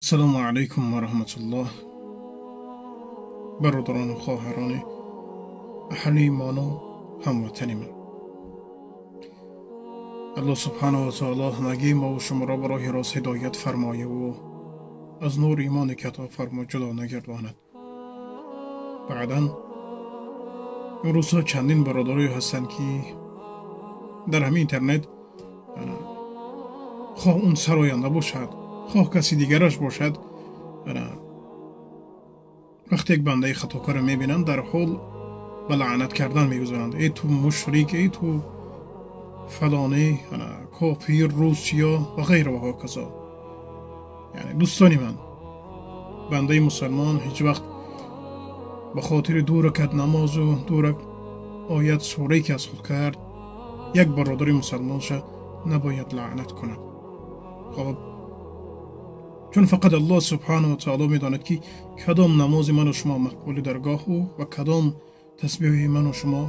Ассалому алайкум ва раҳматуллоҳ. Бародарону хоҳарони аҳли имону ҳамватани ман, Аллоҳ субҳанаҳу ва таоло ҳамагии мову шуморо ба роҳи рост ҳидоят фармояву аз нури имоне ки ато фармуд ҷудо нагардонад. Баъдан имрӯзҳо чандин бародарое ҳастанд, ки дар ҳамин интернет, хоҳ он сароянда бошад, хоҳ каси дигараш бошад, вақте як бандаи хатокорро мебинанд, дар ҳол ба лаънат кардан мегузоранд. Эй ту мушрик, эй ту фалонӣ, кофир, русия ва ғайра ва ҳоказо. Яъне дӯстони ман, бандаи мусалмон ҳеҷ вақт ба хотири 2 ракат намозу 2 оят сурае ки аз худ кард, як бародари мусалмонша набояд лаънат кунад. Хоб, чун фақат Аллоҳ субҳанаҳу ва таоло медонад, ки кадом намози ману шумо мақбули даргоҳ ӯ ва кадом тасбеҳи ману шумо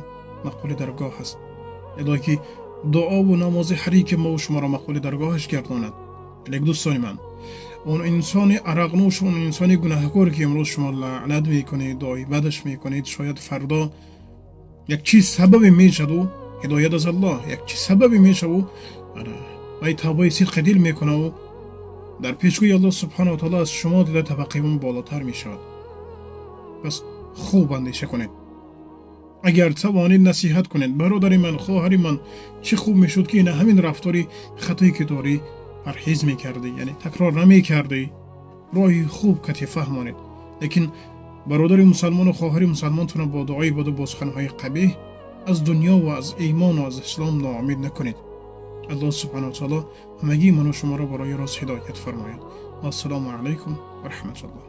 мақбули даргоҳ аст. Илоҳе ки дуову намози ҳар яке мову шуморо мақбули даргоҳаш гардонад. Лекин дӯстони ман, он инсони арақнӯш, он инсони гунаҳкор, ки имрӯз шумо лаънат мекунед, дуои бадаш мекунед, шояд фардо як чиз сабабе мешаву ҳидоят аз Аллоҳ, як чиз сабабе мешаву вай тавбаи сидқи дил мекунаву дар пешгӯи Аллоҳ субҳанаҳу ва таоло аз шумо дида табақаи он болотар мешавад. Пас хуб андеша кунед. Агар тавонед, насиҳат кунед. Бародари ман, хоҳари ман, чӣ хуб мешуд, ки ина ҳамин рафтори хатое ки дорӣ парҳез мекардӣ, яъне такрор намекардӣ, роҳи хуб кате фаҳмонед. Лекин бародари мусалмону хоҳари мусалмонтонро бо дуои баду бо суханҳои қабеҳ аз дунё ва аз имону аз ислом ноумед накунед. Аллоҳ субҳанаҳу ва таоло ҳамагии ману шуморо барои рост ҳидоят фармояд. Ассалому алайкум ва раҳматуллоҳ.